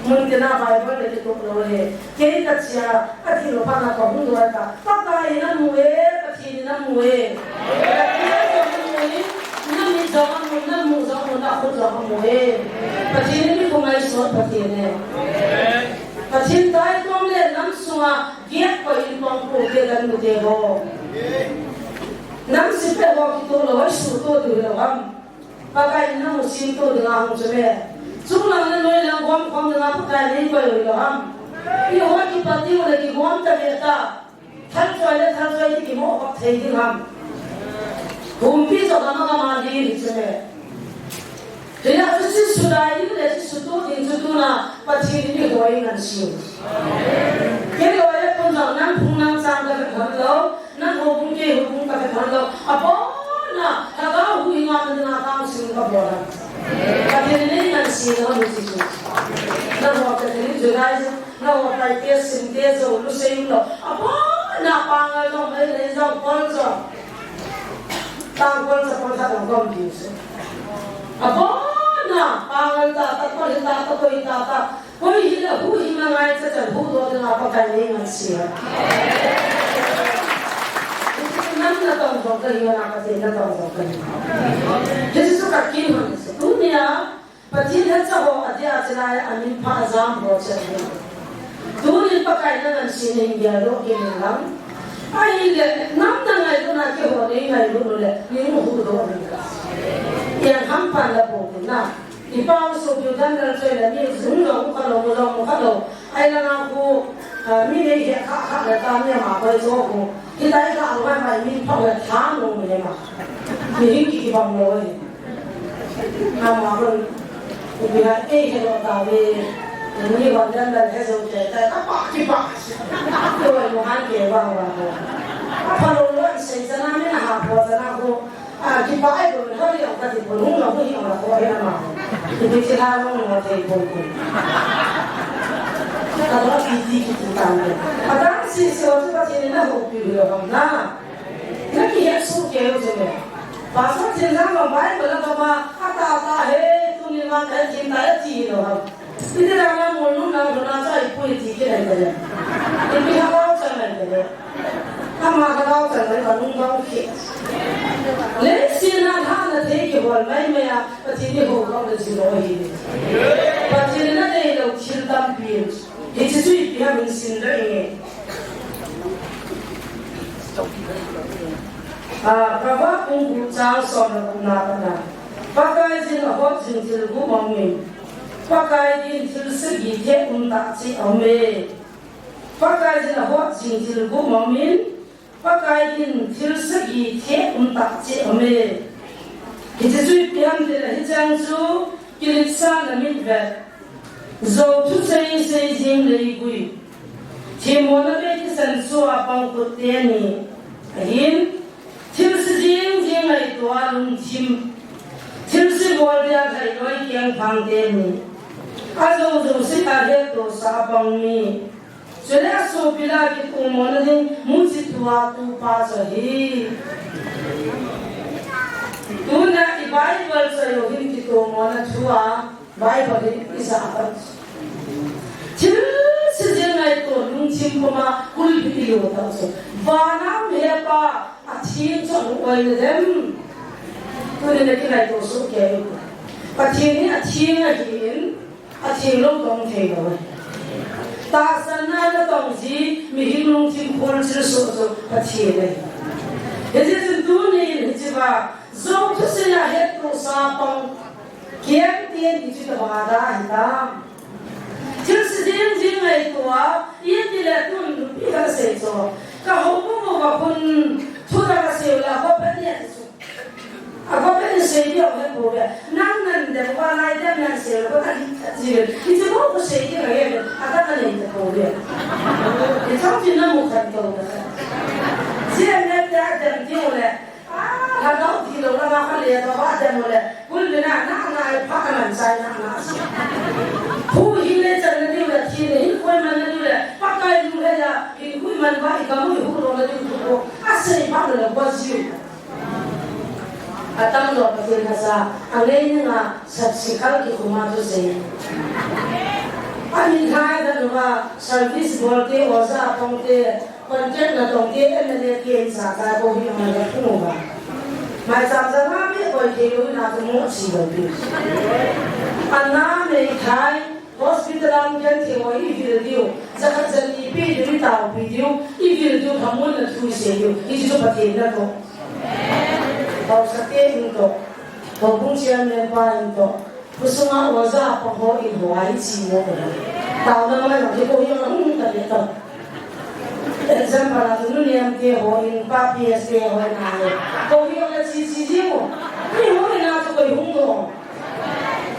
Mun te na Bible le ki tok lou he. Kei ka chia, ka thil pha na ka hung lou ta. Pakai in amu e, Pathen in amu e. Pathen in amu e, na mit jong amu, na mu jong amu, na khut jong amu e. Pathen in mi khu ngaisot Pathen e. Pathen taitom le nam sunga giak pa in pang pu te dan mu te ho. Nam si pe ho ki to lou, su to du lou ham. Pakai in na mu sin to dinga hung chu me. Chung lang le noi lang gom khom dinga Pakai nei koi lou ham. I ho kipat diu le kigom ta ve ta. Thal choi le thal choi ti kimo khop thei ding ham. Humpi jo kama kama ding hi chu me. Hila chu si su dai ding le si su to ding chu tuna Pathen in i hoi ngan siu. Kei loi le pun jong nang phung nang chang ka hon lou. Nang houbung kei houbung ka phet hon lou. Abon a, lhagao huhhing a na dinga council ka bol a. Pathen in nei ngan siu lou ni ti chu. Nang ho Pathen in July, nang ho Paite, Sinte, Zolu sei lou. Abon a, Pangal jong, Meitei jong, Kol jong. Tangkol chapang khat jong gom ding se. Abon a, Pangal tata, Kol tata, Koi tata. Koi hile huhhing a ngaicha chan huhdoh dinga Pakai in nei ngan siu. Hichu nam natong jong kahi, na Pathen natong jong kahi. Hichu chu ka kin hon se. Tunia Pathen lhacha ho adia chilai a min pha a jam ho chan hi. Tunin Pakai na ngan siu in geldoh kit in lang. Ahile nam na ngailut na keiho nei ngailut u le, nei huhdoh in. Ian ham pan la po na. I pa u sopi u Daniel choi le mi hung jong u kha lou, mu jong u kha lou. Ai langa khu, ah, mi nei he kha kha le ta mi ama koi cho khu. Hitai kha lou mai mai mi pha le tha lou mi le ma. Mi hing ki ki bang lou e. Ama kon. Ipi ha ei he lou ta ve. Ni wan Daniel he jo ke ta ka pa ki pa. Ko mo han ke bang bang ko. Pha lou lou sei chana mi na ha pho chana khu. A, kipa ai ko, hoi jong kati pon, hung jong hung hi jong la ko he na ma. Ipi ti la jong na thei pon ko. Ka do ti ti ki ti tan de. Adang sese ho chu Pathen in na houpi lou ham na. Na kihet soh kei u chu me. Pastor Thinjang jong Bible a kama, ata ta he, tuni vang kahin thim tai ati lou ham. Iti dana mol nung nang lhona cha ipu iti kinai tale. Ipi lhagao chan nai tale. Ama lhagao chan nai ka nung bang khi. Leiset a lhana thei kibol mai mai a, Pathen in hou bang le jing lou hi. Pathen in na nei lou thil tampi. Hiche chu ipi ham in sim lou inge. A, Proverb bung gup chang som le gup na pat na. Pakaiyin ahot jing thil gup aumin. Pakai din thil sagi thep um tah cheh aume. Pakaiyin ahot jing thil gup aumin. Pakai din thil sagi thep um tah cheh aume. Hiche chu ipi ham tile hicheng chu kiletsahna mitvet. Jou thusei sei jing leigui. Themmona bei thisan sua pang khut teni. Ahin. Thilse jing jing ngaito a lungthim. Thilse bol dia lhailoi keng phang teni. Ajou jouse a hettohsah a pang mi. Chule asopi lah a kitomona ding muchi tua tupa chu ahi. Tuna i Bible chu ahin kitomona thua. Bible hi i ja a tam chu. Thilse jing ngaito lungthim puma kulpi i lo tam chu. Vana um hepa atheng chu aum oi na dem. Tuni na kingaito soh kei. Pathen hi atheng ahin, atheng lou dong thei lou. Tahsanna natong ji, mihem lungthim kholchil soh chu Pathen ahi. Hijeh chun tunin hiche va, Jou thusei a het Sa pang kiang tian ti chu ta ba da hi ta. Thil si jing jing ngaito a, i ti le tun pi ka sei cho. Ka ho mo mo ka kun thu da ka sei la ko pe ni a ti chu. A ko pe ni sei di o he ko be. Nang nan de ko lai de nan sei ko ta hi ta ji. I ti mo ko sei di ka ye. A ta ka nei ta ko be. I chang ti na mo kan to. Ji ne ta dem di o le. Ah, lhagao tilou lama kha le to ba dem le. Kul bina na na ai pha ka man sai na na. Hu hi le chan na diu le, thi le hi koi man na diu le. Pakai lu le ya, hi koi man ba i ka mu hu lo na diu hu lo. A sei ba le ba jiu. A tam lo pa tin ka sa, a ngei ni nga sap si kal ki kuma tu sei. A ni khai da nu ba service bol te, oja pong te, Contact na tong te M L A te in sa ta ko hi ma ya khu ba. Mai sam sa ma mi koi thei lou na tu mo chi lou pi. Ana mei khai hospital ang gen thei o i vil diu. Za khat za ni pi diu i tao pi diu. I vil diu thamun na thui se diu. I chu Pathen na to. Pau sa te in to. Ko bung chairman pa in to. Khusunga oja pang ho in ho ai chi mo ko. Tao na mai ma ke ko hi na hung ta le ta. Example a tu nu niam te ho in pa P S te ho in ai. Ko hi na chi chi ji mo. Ni ho in a tu ko hung mo.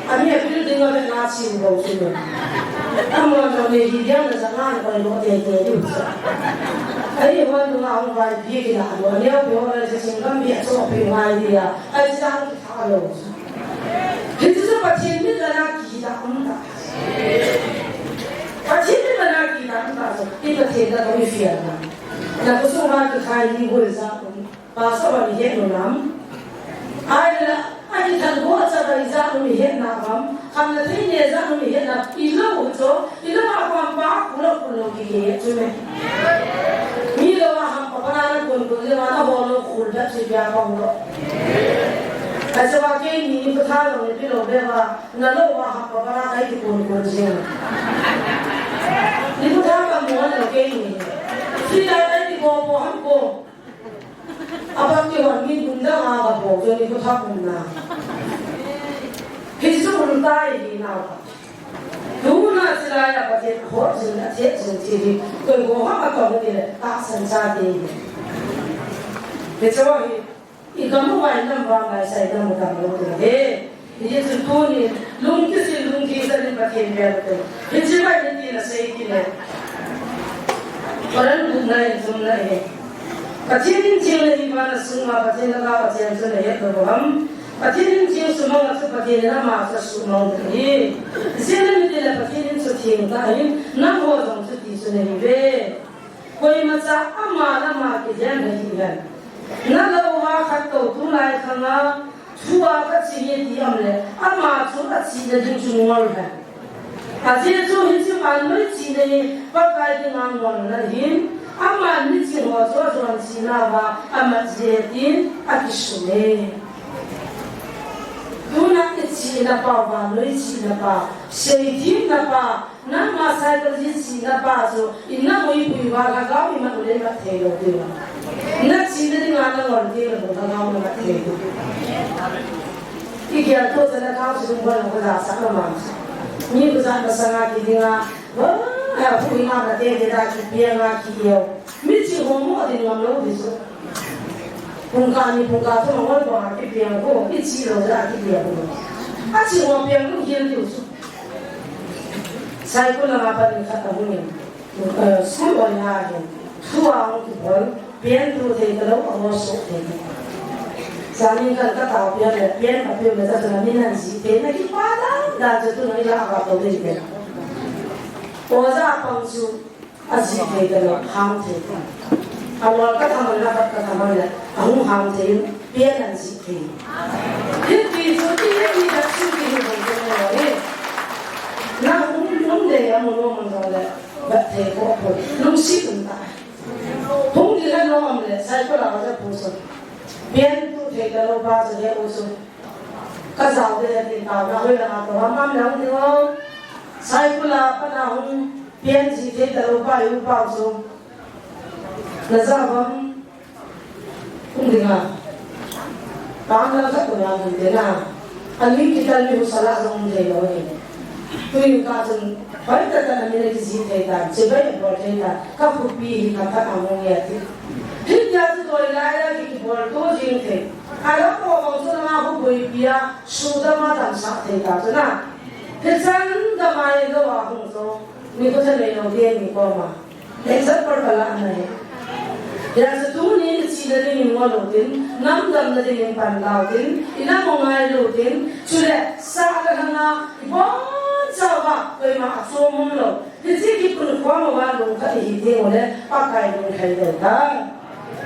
Ami a building a na chi mo chi mo. Amo na me hi dia na sa na ko lo te te lu. Ai ho na hung vai bi ki na lo. Ni ho na chi sing kam bi a cho pi mai dia. Ai sa Hello. Hichu chu Pathen mit lana kidah um ta. Pathen mit lana kidah um ta chu. I Pathen na koi fiel na. Na ko so ma ki khai ni gol ja um. Pastor wa ni het no nam. Ai la, ai ki than go cha ba i ja um i het na bam. Kam na thei ne ja um i het na. I lo cho. Ina ma pam pa, kulo kulo ki ke chu me. Mi lo wa ham pa na na kun kun le wa na ho lo kul da chi ya pa lo. Ka cha wa ke ni ni ko tha lo ni pi lo be wa na lo wa ham pa na kai ti kun kun je. Ni ko tha ka mo na ke ni. Fi da kai ti ko ko ham ko. Abang ki hon min bun dang a ka bol, jo ni ko thak bun na. Hi su bun tai hi na ka. Tuna silai a Pathen hot jing a thiat jing thil hi. Koi ko ha ka tong ni le, tahsan cha te hi. Hi chu hi, i ka mu vai nam va ngai sai nam va tam lo te he. Hichu tunin, lungkisin, lungkisan in Pathen bel te. Hichu vai ni tin asei kit le. Korin bung ni a hin thum na he. Pathen in thil na hi vana sunga Pathen lhagao a chen chu na het lou ham. Pathen in thil sumang a chu Pathen in ama chu sumang ta hi. Ijeh inem itile Pathen in chu thil ta hin, nangho jong chuti chu na hi ve. Koimacha ama le ama kidem na hi hen. Na lo va khat tou tulai khanga, thu a ka chi nge ti am le, ama chu a chihna ding chu ngol hen. Ajeh chu hiche vannoi chihna hi, Pakai dinga ngolna ahin, aman miching ho chu ajon chihna uva, amat jeh tin, akisum e. Tuna i chihna pa, vannoi chihna pa, seithemna pa, Nangma psychology chihna pa chu, i na muipui uva lhagao i mat u le mat thei lou diu. Na chihna dinga na ngol diu le lhagao na mat thei diu. I gel to chana khao chu dum bol ka ja sak na ma. Ni ku ja na sanga ki dinga, ba, ha pu i ma na te te da ki pia nga ki yo. Mi chi ho mo din ngam lou di chu. Pungkah ni pungkah thum a ngol banga kipiang ko, i chi lou ja kipiang ko. A chi ho piang lou hial diu chu. Saikul langa pat in khat ahung in, eh, school oi a hin, thu a hung kibol, pian tu thei talou, a ho so thei talou. Sanin kan ka tao pian le, pian ka pian le, ta chu na min an ji thei, na kipa dan dan chu tu na ila ka to dei te. Oja pang chu, A jih thei talou, ham thei talou. A lol ka thaman, na vat ka thaman le, a hung ham thei in, pian an jih thei. Hiti chu ti, hiti chu ti, hiti chu ti, hiti chu ti. Na hung, hung de, a mun, mun, mun, le, vat thei ko, ko. Lungset um ta. Hung di le, no, am le, sai ko la, ja pu so. Pian tu thei talou, ba, ja, he, u so. Ka jao de, tin taona hoi langa tou ham am le hung ding o. Saikul a pat a hung pian jih thei talou pa i u pa u chu. Na jao ham? Hung ding a. Pam lang khat kona mun te na. Ani kital mi hu sala jong thei lo ni. Tuin ka chun, hoi ta ta na mi na kiji thei ta, chibai bol thei ta, ka khupi hi ka phat a mong ya ti. Hi ya tu toi lai la ki bol to jing thei. Ala ko bang chu na hu boi pia, su da ma dam sa thei ta chu na. Hi chan da mai lo a hung zo. Ni ko ta nei lo de ni ko ma. Example ka la na he. Ya sa tu ni chi na ding in ngol lo tin, nam dam na ding in pan lau tin, ina mo ngai lo tin, chule sa ka hanga, i bon sa wa, koi ma a so mong lo. Hi chi ki kun khwa ma wa lo ka hi te o le, pa kai lo khai lo ta.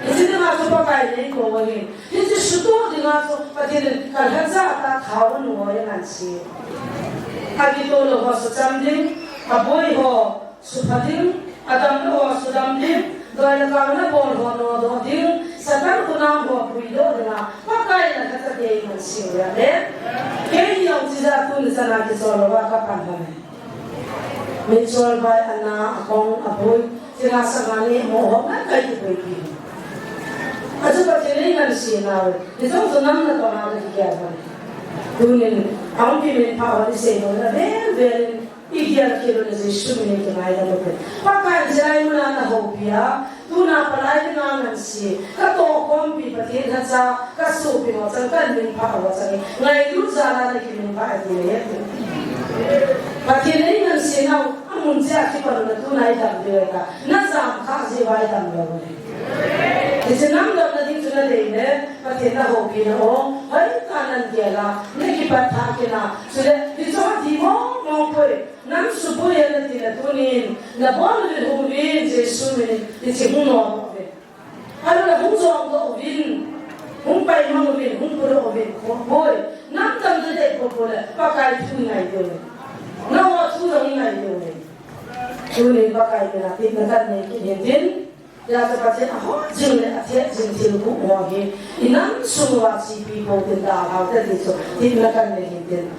Hi chi ma so pa kai le ko wa hin. Hi chi su to ding a so, pa ti le, ka ha sa ta tha wa no ya nan si. A ki to lo ho so cham ding, a boi ho, Su pha ding, a dam lou ho su dam ding, doi le kal na bol ho nodoh ding, Satan khut a ho puidoh ding a, Pakai na khat a kei nung siu ya le. Kei jong chi ja tuni chan a kichol lou a ka pan ham e. Michol bai a na, a kong, a boi, chi la sa nga ni mo ho na kai ki boi pi. A chu Pathen in ngan si na ve. Ni jong chu nam na to na ki kya ba. Tunin, a hung kimin pha ho ni sei mo na vel vel in. I gel khel u le Jesu min in kingaidam u te. Pakai in chilai mun a na houpi a, tuna palai ding a ngan si, ka tohkhompi Pathen lhacha, ka sopi ho chang, ka min pha ho chang, ngailut jal a na kimin pha a ti le. Pathen in ngan si nau, a mun cheh a kipan u le tuna i dam diu ta, na jam kha jeh uva i dam lou. Hiche nam damna ding chu na dei le, Pathen na houpi na o, hoi ka nan gel a, na kipat tha kit na, chule, hiche ho ti mong mong poi. Nam suboi a na ti na tunin, na bol uvin hung uvin, Jesu min in, hiche hung nom uvin. Alu na hung jong doh uvin, hung pai mang uvin, hung pudoh uvin, boi. Nam tam te te po po le, Pakai thu ngai do. Na ho thu jong ngai do. Tunin Pakai min a, tin na kan nei kit hin tin. Hijeh chun Pathen a hot jing le a thet jing thil gup ho hi, i nam sung uva chepi pou tin dalhau te ti chu, tin na kan nei hin tin.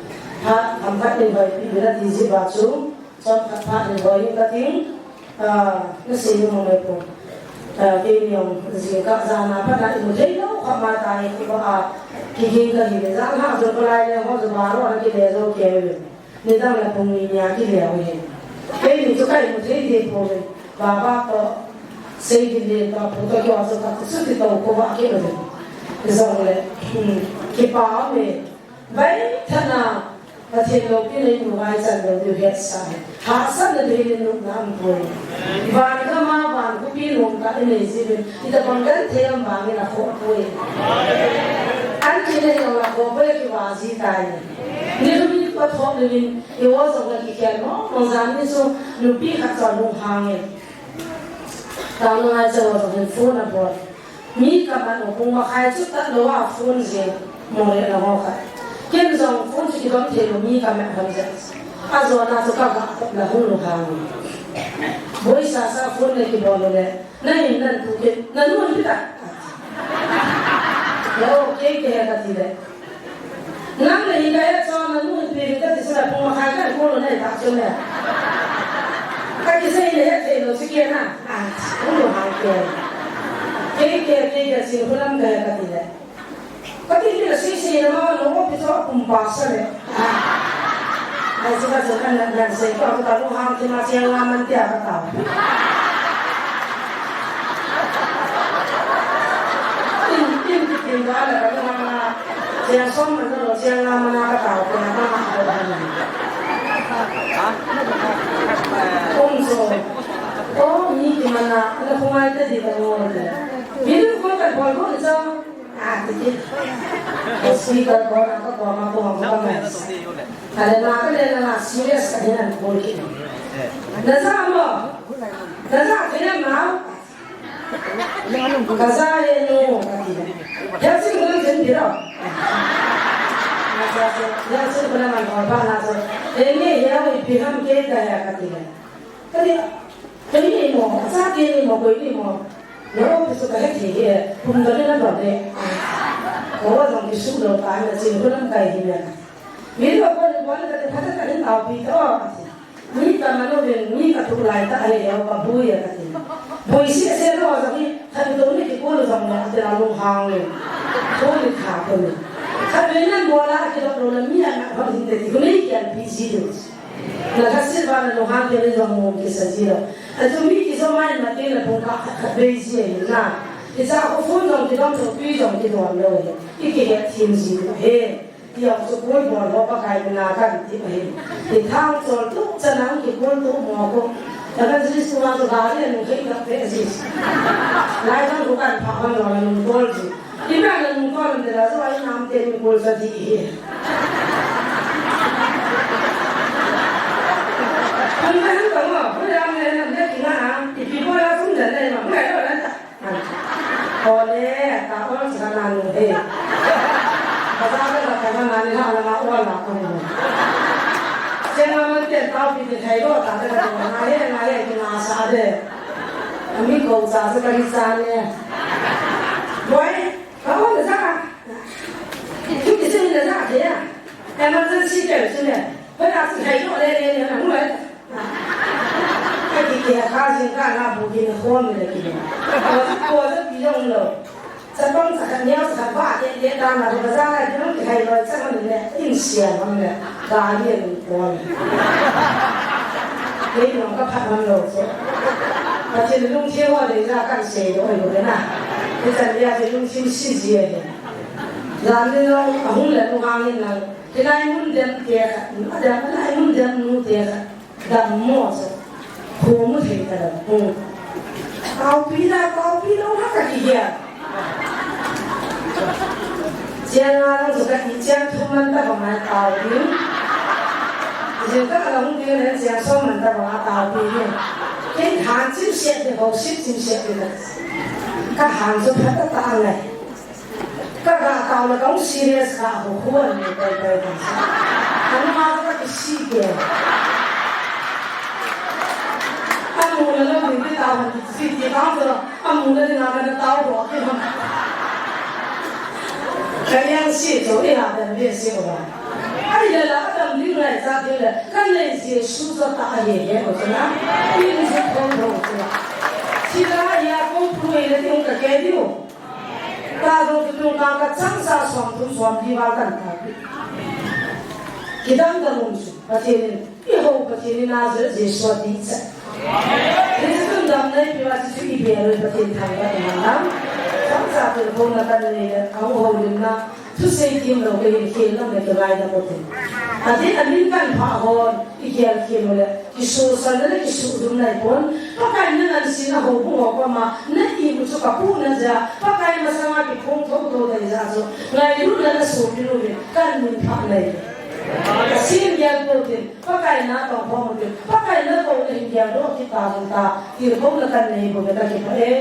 Ha, ham khat in hoipi uvin a ti jeh uva chu, chomkhat phat in hoi in ka ting, ah, na sei nom mai pou. Ah, keini jong jingkah jan a pat a i mu thei lou kha ma ta hi, kho a, kiging ka hi le, jan a jong ka lai le ho jong baro a kile jong kei. Nidang le pung ni nia kile u hi. Keini chu ka imu thei ding pou ve. Baba toh Seigin le pa pu toh kio chu ka chu ti to ko va ke u ve. Jong le, hmm, kipa um e. Vai thana Pathen loupina i mu vai chan lou diu hetsa e. Hahsatna dei le nopna um poi. Van gam a van khopi nom tah i nei jiuvin. Itobang genthei um vangin akhoh poi. An kile jong le akhoh poi, kiva ji tai. Ni lhum in ka thop lhum in, i-o jong ka kikhel mong mong, jan ni chu nupi khat chu alunghang e. Tao ngai chu o jong hin phone abol. Mi kamat u pung makhai chu tatlou a phone jing mong le na ho khat. Ken jong phone chu kibang thei lou, mi kamat ham jeh. Ajona chu ka ga la hung lunghang. Boi sasa phone le kibol le. Na in nan tu ke, na nu ipi ta? Lo, kei ke he ka ti le. Nang le hi ka he cho na nu ipi ipi ta ti sila pung makhai ka ko lo na ta cho le. Ka kisei le he thei lo si ke na. A, ko lo ha ke. Kei ke, kei ke si ko lam ka he ka ti le. Kati kila sisi na ma no office a kum pa sa le. Ai, si ka sa kan nan nan se ko ka lu hang ti ma sia la man tia ka ta. Tin, tin, tin, tin, ba la ka lu hang la. Sia som man lo sia la man ka ta ko na ma ma ko ba ni. Kum so. O, ni ti man na, na ko ngai ta di ka no le. Video call ka bol ko ni sa. Ah, tiki. Speaker ko na ko ko ma ko ma ko ma. Ale na ka le na serious ka hinan ko ki. Na sa mo. Na sa kine ma. Ka sa ye no ka ti. Ya si ko na tin dira. Na sa so, ya si ko na man ko ba na so. E me ya wi pi ham ke ka ya ka ti. Ka ti. Ka ni mo, sa ti ni mo, ko ni mo. Lo, pi su ka he thi he, kum da le na ba le. Ko wa jong ki su lo ta na chin ko lam kai hi na. Mi lo ko ni ko ni ka te pha ta ka ni tao pi to. Ni ka ma lo ven, ni ka tu lai ta he ya ka bu ya ka ti. Bui si se lo jong ni, tha to ni ki ko lo jong na te na lo hang le. Holy kha ko ni. Kha ve nan bola ki dok lo na mi a na hon hin te ti ko nei kian pi ji do. Na ka sir ba na lo ha ke le jong mo ki sa ji lo. A tu mi ki so mai ma te na pung ka kha ve ji na. Ki sa ko phone jong ki dong to pi jong ki don lo. Ki ki he thim ji lo he. Ti a so ko bol ho pa kai na kan ti he. Ti thang chol tu cha nang ki ko tu mo ko. Ta kan ji su ma to ga le nu he ka pe ji. Lai jong ko kan pha ban lo na nu tol ji. Iba na nung ko nung dela so ai nam te ni ko sa di hi. Ang kan ko mo, ko ya me na me ki na a, ipi ko la sung da le ma, ko ya la ta. Ko le, ta ko sa na nung he. Ka sa ka ka na ni ha na ma wa la ko mo. Che na man te ta pi te thai ro ta ka na he na he ki na sa de. Ami ko sa sa ka ni sa ne. Boy, Ka hon le sa. Thu kisim le sa thei a. Emergency tel chu le. Hoi a chu thei lo le le le na mu le. Ka ki ke kha jing ka na bu ki ne khom le ki le. Ko ko le pi jong lo. Sa pang sa kha nia sa ba ke ke ta na ba za la ki no ki thei lo sa hon le. In sia hon le. Ka ni ko. Kei nung ka phat man lo che. Pathen lungthim ho dei ja kan sei lo ai lo na. Kei chan dia kei lungthim si ji ahi. Jan ni lo ahung le nu hang in lang. Kei lai mun dem te kha. A dem lai mun dem nu te kha. Dam mo che. Khu mu thei ta lo. Hmm. Taupi la, taupi lo ha ka ki hia. Chiang a lang chu ka ti chiang thum man ta bang a tau ding. Jing ka la hung ding le chiang som man ta bang a tau ding. Kei han chim siat de ho sit chim siat de. Ka han chu phat ta ta ngai. Ka ga tau le ka hung serious ka ho ho ni pai pai ka. Anu ma ka ki si ke. Amu le lo ni tau han ki si ki tau. Amu le na ka na tau ro ki ham. Ka yang si to i ha dan be si ko ba. Ai le la ka dam ding lai cha ding le. Kan le Jesu to ta he he ko na. I ni si ko ko ko. Si la ya ko pu le ding ka ke diu. Ta dong tu tu ka ka chang sa som tu som di ba kan ta. Ki dam dam um su. Pathen in. I ho Pathen in Nazareth Jesu a ti cha. Hi chu tun dam nei pi va chu i bia lo Pathen thang va ta na. Chang sa tu ko na kan nei le, ka ho lim na. Thusei tim lo ka hin khel lam le ka lai na ko te. A te a min kan pha hon, i khel khel le. Ki su sa le ki su dum nai pon. Pakai na nan si na ho bu ho pa ma. Na i bu chu ka pu na ja. Pakai ma sa ma ki phung tho tho dai ja chu. Ngai lu na na su ki lu le. Kan min pha nai. Ka sin ya ko te. Pakai na tong khom u tin, Pakai na kou na hin gel doh kit ta jong ta, tilkhouna kan nei bou ve, ka kipah e.